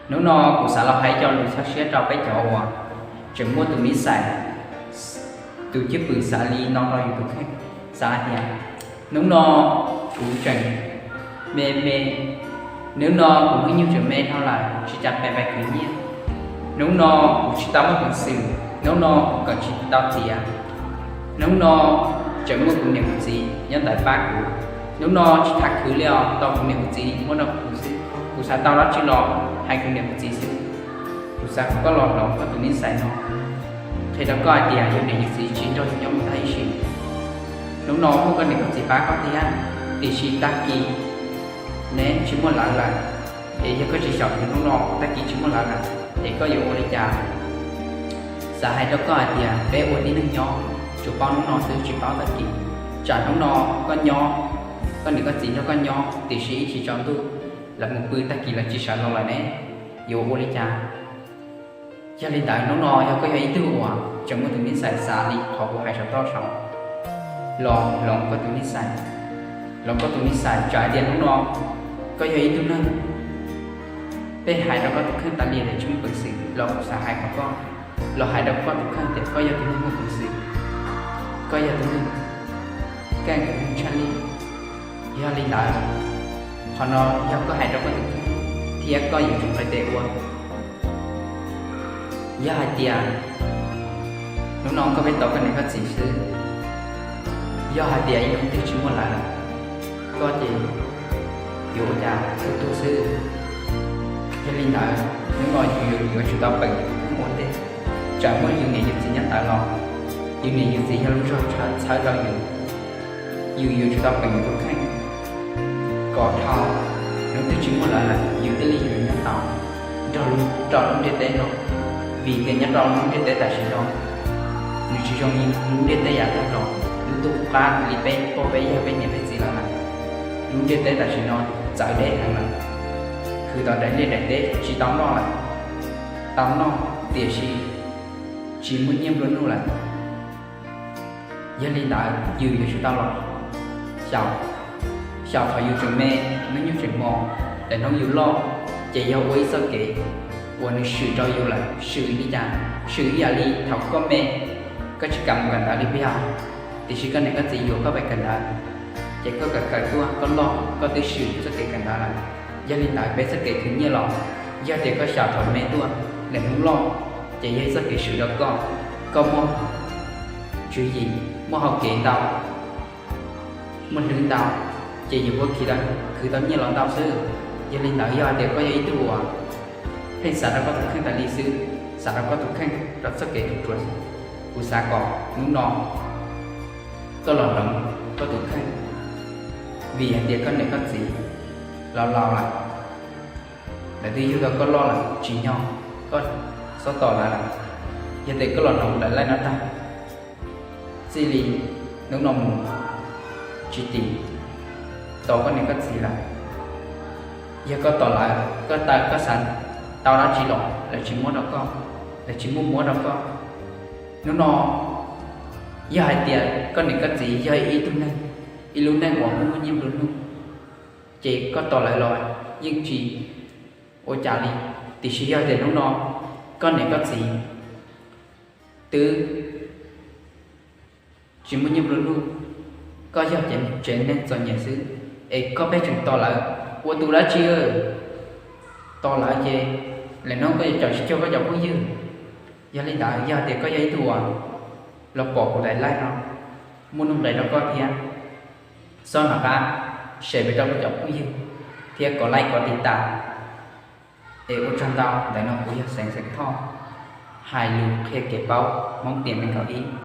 Hnub no kuv xav los hais cov lus txhawb siab rau peb cov uas tseem muaj tus nij xais, tus cwj pwm xav li no rau yus tus kheej. Xav hais tias hnub no kuv tseem me me, hnub no kuv hnub nyoog tseem me dhau lawm tsis tas pes pais khwv nyiaj, hnub no kuv tsis tau muaj peev xwm, hnub no kuv kawm tsis tau tiav, hnub no tseem muaj kuv niam kuv txiv nyob ntawd pab kuv, hnub no tsis tham khwv li os, tau kuv niam kuv txiv muab rau kuv xwb. Kuv xav tau dab tsi los hais kuv niam kuv txiv xwb. Kuv xav kom koj los hloov koj tus nij xais no, qhia rau koj hais tias yus niam yus txiv tsis nrog yus nyob mus tag ib sim. Hnub no muaj koj niam koj txiv pab koj tiag, tiam sis tag kis neb tsis muaj lawv lawm, es yog koj tsis xyaum hnub no tag kis tsis muaj lawv lawm, es koj yuav ua li cas? Xav hais rau koj hais tias peb ua tib neeg nyob tsuas paub hnub no xwb tsis paub tag kis. Tsam hnub no koj nyob, koj niam koj txiv nrog koj nyob, tiam sis ib chim tsaus ntuj lawv mus pw tag kis lawv tsis sawv los lawm ne, yuav ua li cas? Yog li ntawd hnub no yog koj yog ib tug uas tseem muaj tus nij xais xav li qhov kuv hais saum toj saud, los hloov koj tus nij xais, hloov koj tus nij xais. Tsam hais tias hnub no koj yog ib tug neeg, peb hais rau koj tus kheej tas li tias tsis muaj peev xwm los kuv xav hais kom koj los hais rau koj tus kheej tias koj yog tus neeg muaj peev xwm, koj yog tus neeg keej tshaj li. Yog li ntawd, qhov no yog koj hais rau koj tus kheej thiab koj yuav tsum nqis tes ua. Yog hais tias hnub no koj pheej tos koj niam koj txiv xwb, yog hais tias ib hnub twg tsis muaj lawv lawm, koj ces yuav ua cas? Tuag tuag xwb. Yog li ntawd hnub no yus yuav tsum tau peem ua ntej. Tsam muaj yus niam yus txiv nyob ntawd los, yus niam yus txiv yog lub zog txhawb rau yus. Yus yuav tsum tau peem yus tus kheej kom dhau, hnub twg tsis muaj lawv lawm yus thiaj li yuav nyob tau nrog lub, rau lub ntiaj teb no. Vim tias nyob rau lub ntiaj teb tam sim no nws tsis zoo li lub ntiaj teb yav tag los, lub ntuj qub qab li peb pog peb yawg peb niam peb txiv lawv lawm. Lub ntiaj teb tam sim no txawv deb heev lawm, khwv tau daim liaj daim teb tsis tau noj lawm, tau noj tiam sis tsis muaj nyiaj nplua nuj lawm. Yog li ntawd yus yuav tsum tau los xyaum, xyaum thaum yus tseem me, hnub nyoog tseem hmo, lawm hnub yus loj, ces yog ua ib txoj kev uas nws swm rau yus lawm. Swm li cas? Swm ib yam li thaum koj me, koj tsis kam mus kawm ntawv li puas yog? Tiam sis koj niam koj txiv yuav koj pais kawm ntawv, ces koj kawm kawm tuaj koj loj koj twb swm txoj kev kawm ntawv lawm. Yog li ntawd peb txoj kev khwv nyiaj los yog tias koj xyaum thaum me tuaj, lawm hnub loj, ces yog ib txoj kev swm rau koj. Koj muaj tswv yim, muaj hau kev ntau, muaj hlwb ntau, ces yus yuav khwv tau nyiaj los ntau xwb. Yog li ntawd yog hais tias koj yog ib tug uas pheej xav rau koj tus kheej tas li xwb, xav rau koj tus kheej rau txoj kev ruam ruam, kuv xav kom hnub no koj los hloov koj tus kheej, vim hais tias koj niam koj txiv laus laus lawm, lawv twb yug tau koj loj lawm tsis nyog koj txhob tos lawv lawm. Yog tias koj los hloov lawv laij no tag, txij li hnub no mus tsis tim tos koj niam koj txiv lawm. Yog koj tos lawv, koj taw koj xav tau dab tsi los lawv tsis muab rau koj, lawv tsis muab muab rau koj. Hnub no yog hais tias koj niam koj txiv yog ib tug neeg, ib lub neej uas muaj muaj nyiaj nplua nuj, ces koj tos lawv los yeej tsis ua cas li. Tiam sis yog tias hnub no koj niam koj txiv twb tsis muaj nyiaj nplua nuj, koj yog cev tsev neeg txom nyem xwb, es koj pheej tseem tos lawv ua tus dab tsi? Tos lawv ces lawm hnub koj yuav caum tsis cuag koj cov phooj ywg. Yog li ntawd yog tias koj yog ib tug uas los pom kuv daim live no, muaj nuj nqis rau koj thiab, txhob hnov qab share pem rau koj cov phooj ywg thiab kom like kom tiv tas. Es ua tsaug ntau, ntawm no kuv yog Xeev Xeem Thoj, hais lus qhia kev paub Hmoob tiam nees nkaum ib.